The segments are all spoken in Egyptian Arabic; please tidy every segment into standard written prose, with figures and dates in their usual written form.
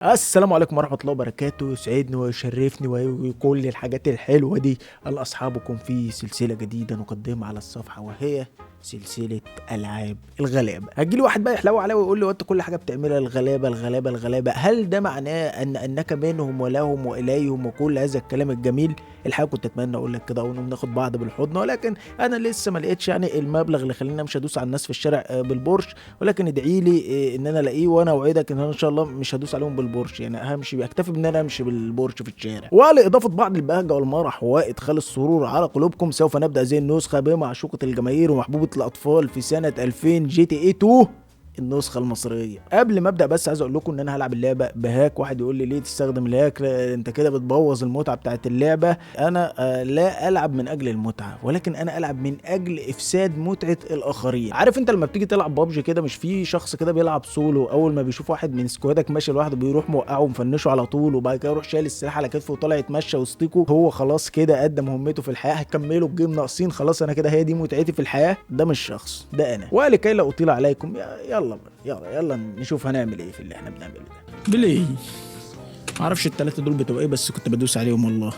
السلام عليكم ورحمة الله وبركاته. يسعدني ويشرفني وكل الحاجات الحلوة دي لأصحابكم في سلسلة جديدة نقدمها على الصفحة، وهي سلسلة ألعاب الغلابة. هتجيلي واحد بقى يحلو عليا ويقول لي وانت كل حاجة بتعملها الغلابة الغلابة الغلابة، هل ده معناه أنك منهم ولهم وإليهم وكل هذا الكلام الجميل؟ الحقيقة كنت أتمنى أقول لك كده ونقوم ناخد بعض بالحضن، ولكن أنا لسه ما لقيتش يعني المبلغ اللي خليني أمشي أدوس على الناس في الشارع بالبورش، ولكن ادعي لي إن أنا ألاقيه، وأنا أوعدك إن أنا إن شاء الله مش هدوس عليهم بالبورش، يعني همشي اكتفي بان انا امشي بالبورش في الشارع. ولاضافه بعض البهجة والمرح وادخال السرور على قلوبكم، سوف نبدا هذه النسخة بمعشوقه الجماهير ومحبوبه الاطفال في سنة 2000 GTA 2 النسخة المصرية. قبل ما ابدا بس عايز اقول لكم ان انا هلعب اللعبة ب hack. واحد يقول لي ليه تستخدم ال hack، انت كده بتبوظ المتعة بتاعت اللعبة. انا لا العب من اجل المتعة، ولكن انا العب من اجل افساد متعه الاخرين. عارف انت لما بتيجي تلعب بابجي كده، مش في شخص كده بيلعب سولو، اول ما بيشوف واحد من squad ك ماشي لوحده بيروح موقعه ومفنشه على طول، وبعد كده يروح شايل السلاح على كتفه وطالع يتمشى وسطيكوا، هو خلاص كده ادى مهمته في الحياة، هكملوا ال game ناقصين خلاص، انا كده هي دي متعتي في الحياة. ده مش شخص، ده انا. ولكي لا اطيل عليكم، يلا يلا يلا نشوف هنعمل ايه في اللي احنا بنعمله ده. play معرفش التلاتة دول بتوع ايه، بس كنت بدوس عليهم والله.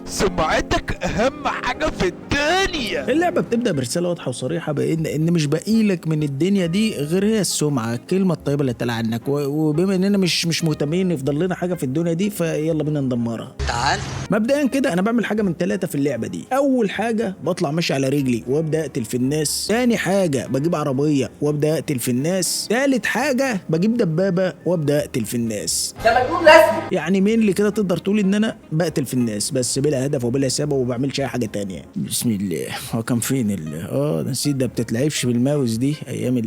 سمعتك اهم حاجة في الدنيا. اللعبة بتبدأ برسالة واضحة وصريحة بان مش باقي لك من الدنيا دي غير هي السمعة، الكلمة الطيبة اللي اتقال عنك، وبما اننا مش مهتمين يفضل لنا حاجة في الدنيا دي، فيلا بينا ندمرها. تعال. مبدئيا كده انا بعمل حاجة من ثلاثة في اللعبة دي. اول حاجة بطلع ماشي على رجلي وابدا اقتل في الناس. تاني حاجة بجيب عربية وابدا اقتل في الناس. تالت حاجة بجيب دبابة وابدا اقتل في الناس. ده مجنون رسمي. يعني مين اللي كده تقدر تقول ان انا بقتل في الناس بس بلا هدف وبلا سبب وما بعملش اي حاجة تانية. بسم الله. هو كان فين ال نسيت، ده بتتلعبش بالماوس دي ايام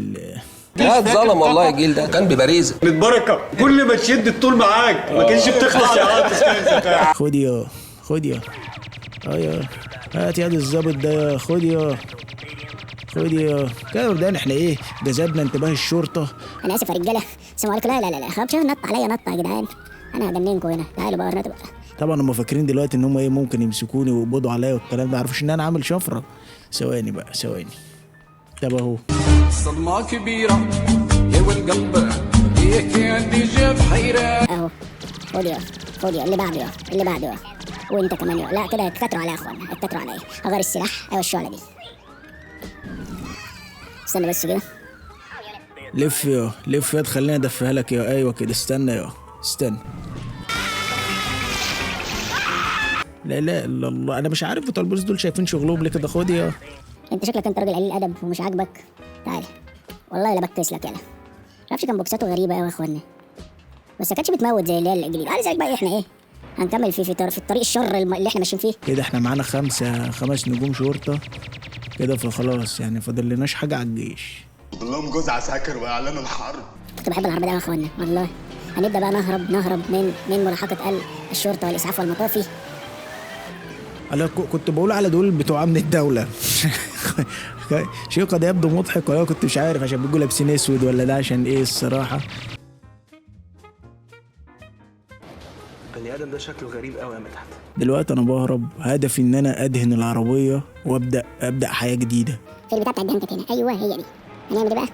لا اتظلم والله الجيل ده كان بباريزا. بالبركة كل ما تشد الطول معاك ما كانش بتخلص يا عاطف. خد يا خد يا يا هات يا الظابط ده يا خد يا خد يا كده. مبدئيا احنا ايه جذبنا انتباه الشرطة. انا اسف يا رجاله، السلام عليكم. لا لا لا خلاص نط عليا نط يا جدعان، انا هجننكم هنا، تعالوا بقى نط بقى. طبعا هم فاكرين دلوقتي ان هم ايه ممكن يمسكوني ويقبضوا عليا والكلام ده، عارفوش ان انا عامل شفرة. ثواني بقى ثواني. طب اهو صدمة كبيرة يا والقلب يا كان جاب حيرة. اهو خد يا خد يا اللي بعده يا اللي بعده يا وانت كمان يا. لا كده هيتكتروا عليا يا اخوانا، هيتكتروا عليا. اغير السلاح. ايوه الشعلة دي، استنى بس كده. لف يا لف يا خلينا ادفيها لك يا. ايوه كده استنى يا استنى. لا لا الا الله، انا مش عارف بتوع البوليس دول شايفين شغلهم ليه كده. خد يا انت شكلك انت راجل قليل ادب ومش عاجبك. تعالى والله لا بكتس لك يالا. مش عارفش كان بوكساته غريبة قوي يا اخوانا، بس ما كانتش بتموت زي اللي هي الجديد. عايز بقى احنا ايه هنكمل في الطريق الشر اللي احنا ماشيين فيه كده. احنا معانا خمس نجوم شرطه كده، فخلاص يعني فاضل لناش حاجة على الجيش. فاضل لهم جوز عساكر واعلان الحرب. كنت بحب العربية قوي يا اخوانا والله. هنبدا بقى نهرب من ملاحقه الشرطة والاسعاف والمطافي. انا كنت بقول على دول بتوع امن الدولة. شيء قد يبدو مضحك ولا كنت مش عارف عشان بيجوا لابسين اسود ولا ده عشان ايه الصراحة. البني ادم ده شكله غريب قوي يا مدحت. دلوقتي انا بهرب، هدفي ان انا ادهن العربية وابدا حياة جديدة. في البتاع بتاع الدهن كانت هنا. ايوه هي دي. هنعمل ايه بقى؟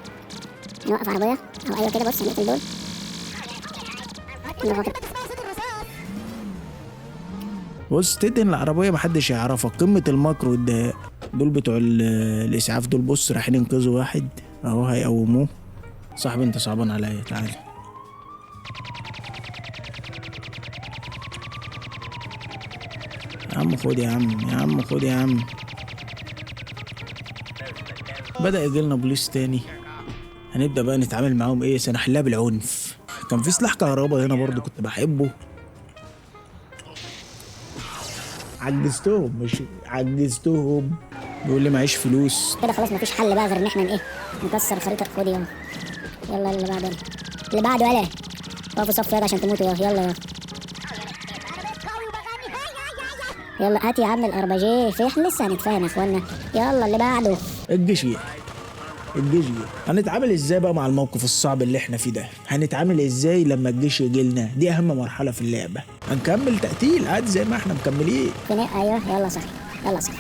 هنوقف عربية او ايوه كده. بص هنقفل دول. بص تدهن العربية محدش يعرفها، قمة المكر والدهاء. دول بتوع الاسعاف دول، بص رايحين ينقذوا واحد اهو هيقوموه. صاحبي انت صعبان عليا، تعالى. يا عم خد يا عم، يا عم خد يا عم. بدأ يجيلنا بوليس تاني، هنبدأ بقى نتعامل معاهم ايه، سنحلها بالعنف. كان في سلاح كهرباء هنا برضو كنت بحبه. عجزتهم مش عجزتهم. بيقول لي معيش فلوس كده خلاص مفيش حل بقى غير ان احنا ايه نكسر خريطة. خد يلا يلا اللي بعده اللي بعده يلا وقفوا صف يلا عشان تموتوا يلا يلا يلا هات يا عم الارباجيه. في احنا لسه هنتفاهم يا اخوانا. يلا اللي بعده. الجيش الجيش هنتعامل ازاي بقى مع الموقف الصعب اللي احنا فيه ده؟ هنتعامل ازاي لما الجيش يجي لنا؟ دي اهم مرحلة في اللعبة. هنكمل تقتيل عادي زي ما احنا مكملين. ايوه يلا صح يلا صح.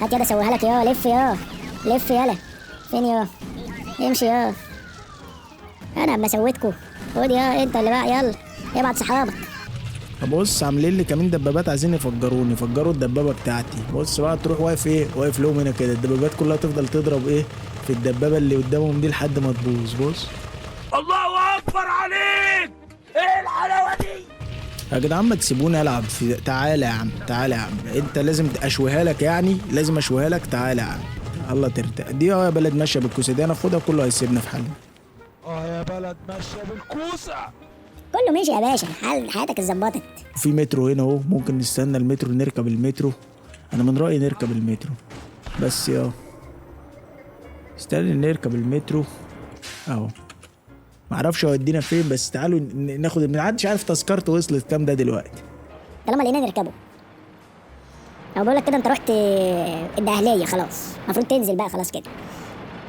هات يلا سويها لك يا لف يا لف يلا. فين يا امشي يا انا اما سويتكو. خد يا انت اللي بقى يلا. ابعت صحابك. بص عاملين لي كمان دبابات عايزين يفجروني، يفجروا الدبابة بتاعتي. بص بقى تروح واقف ايه، واقف لهم هنا كده، الدبابات كلها تفضل تضرب ايه في الدبابة اللي قدامهم دي لحد ما تبوظ. بص الله اكبر عليك، ايه الحلاوة دي يا جدعان، ما تسيبوني العب في. تعالى يا عم، تعالى يا عم، انت لازم اشويها لك يعني، لازم اشويها لك. تعالى يا عم، الله ترتاح. دي يا بلد ماشية بالكوسه دي، انا اخدها كله هيسيبنا في حالنا. يا بلد ماشية بالكوسه، كله ماشي يا باشا، حياتك اتظبطت. في مترو هنا اهو، ممكن نستنى المترو، نركب المترو. انا من رايي نركب المترو، بس يا استنى نركب المترو اهو. معرفش هو يودينا فين، بس تعالوا ناخد. ما حدش عارف تذكرته وصلت كام ده دلوقتي. طالما لقينا نركبه. او بقول لك كده، انت رحت الدهليه خلاص، المفروض تنزل بقى خلاص كده.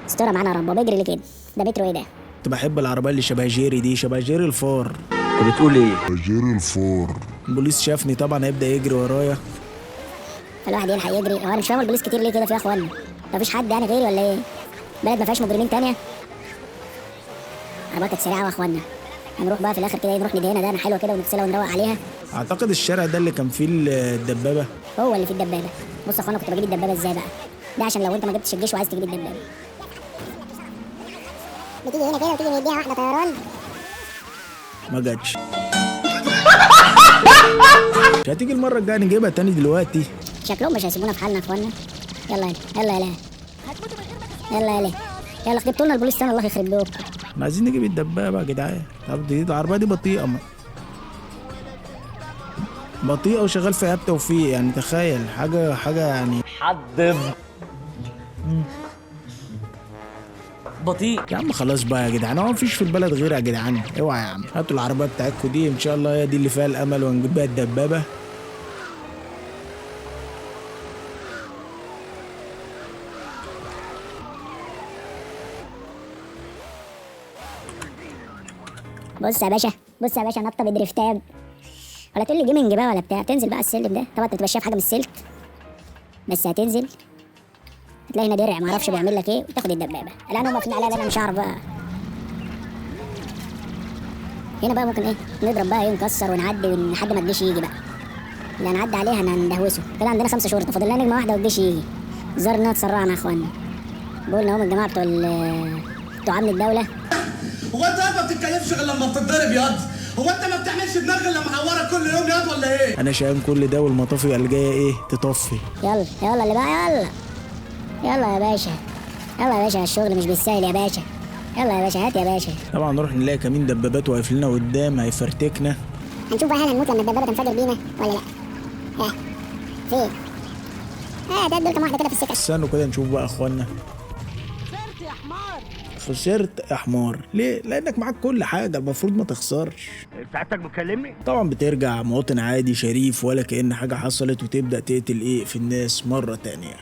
استرى معانا يا رب. بيجري ليه كده؟ ده مترو ايه ده؟ كنت بحب العربية اللي شبه جيري دي، شبه جيري الفار. انت بتقول ايه؟ جيري الفار. البوليس شافني طبعا هيبدا يجري ورايا، فالواحد يلحق يجري. هو انا مش فاهم البوليس كتير ليه كده في يا اخوانا؟ مفيش حد يعني غيري ولا ايه؟ بلد ما فيهاش مجرمين تانية؟ عربية كانت سريعة يا اخوانا. هنروح بقى في الاخر كده، نروح ندهنها دهنه حلوة كده ونغسلها ونروق عليها. اعتقد الشارع ده اللي كان فيه الدبابة، هو اللي فيه الدبابة. بص يا اخوانا كنت بجيب الدبابة ازاي بقى؟ ده عشان لو انت ما جبتش الجيش وعايز تجيب الدبابة، بتيجي هنا كده وتيجي نديها واحدة طيران. ما جاتش. مش هتيجي المرة الجاية، نجيبها تاني دلوقتي. شكلهم مش هيسيبونا في حالنا يا اخوانا. يلا يلا يلا يلا يلا يلا، جبتوا لنا البوليس تاني، الله يخرب بيوتكم. احنا عايزين نجيب الدبابة يا جدعان. طب دي العربية دي بطيئه، بطيئه وشغال في ايهاب توفيق يعني، تخيل حاجة يعني حد بطيء يا عم. خلاص بقى يا جدعان، هو مفيش في البلد غير يا جدعان. اوعى يا عم، هاتوا العربية بتاعتكم دي ان شاء الله هي دي اللي فيها الامل، ونجيب بيها الدبابة. بص يا باشا، بص يا باشا، نطه بدريفتاب ولا تقول لي gaming بقى ولا بتاع. تنزل بقى السلم ده، طبعا انت بتبقى شايف حاجة من السلك، بس هتنزل هتلاقي هنا درع معرفش بيعمل لك ايه، وتاخد الدبابة. الان هم واقفين عليها، انا مش عارف بقى. هنا بقى ممكن ايه نضرب بقى ايه، نكسر ونعدي لحد ما الجيش يجي بقى. اللي هنعدي عليها هندهوسه كده. عندنا 5 شرطه، فاضل لنا نجمه واحدة والجيش يجي. الظاهر انها اتسرعنا يا اخوانا. بقولنا هم الجماعة بتوع امن الدولة. هو انت ما بتتكلمش غير لما بتتضرب ياض؟ هو انت ما بتعملش دماغ غير لما عورك كل يوم ياض ولا ايه؟ انا شايف كل ده والمطافي اللي جاية ايه تطفي. يلا يلا اللي بقى، يلا يلا يا باشا، يلا يا باشا، الشغل مش بالسهل يا باشا. يلا يا باشا، هات يا باشا. طبعا نروح نلاقي كمين دبابات واقف لنا قدام هيفرتكنا. هنشوف بقى هل هنموت لما الدبابة تنفجر بينا ولا لا. ها فين؟ ده دول كام واحدة كده في السكة. استنوا كده نشوف بقى اخوانا. خسرت يا حمار، خسرت يا حمار. ليه؟ لانك معاك كل حاجة، المفروض ما تخسرش. ساعتك بتكلمني؟ طبعا بترجع مواطن عادي شريف ولا كأن حاجة حصلت، وتبدا تقتل ايه في الناس مرة تانية.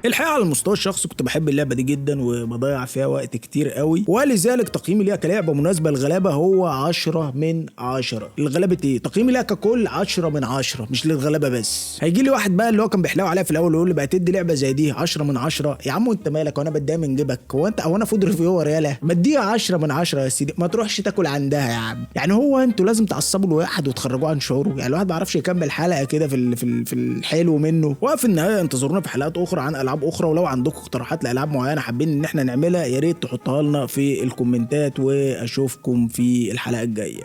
الحقيقة على المستوى الشخصي كنت بحب اللعبة دي جدا وبضيع فيها وقت كتير قوي، ولذلك تقييمي ليها كلعبة مناسبة للغلابه هو 10 من 10. الغلابة ايه؟ تقييمي ليها ككل 10 من 10، مش للغلابه بس. هيجي لي واحد بقى اللي هو كان بيحلو عليها في الاول ويقول لي بقى تدي لعبه زي دي 10 من 10؟ يا عم انت مالك، وانا بتضايق من جيبك؟ هو انت او انا food reviewer؟ يالا ما اديها 10 من 10 يا سيدي، ما تروحش تاكل عندها يا عم. يعني هو انتوا لازم تعصبوا الواحد وتخرجوه عن شعوره؟ يعني الواحد ما يعرفش يكمل حلقة كده في الحلو منه. وفي النهاية انتظرونا في حلقات اخرى عن العاب اخرى، ولو عندكم اقتراحات لالعاب معينة حابين ان احنا نعملها يا ريت تحطها لنا في الكومنتات، واشوفكم في الحلقة الجاية.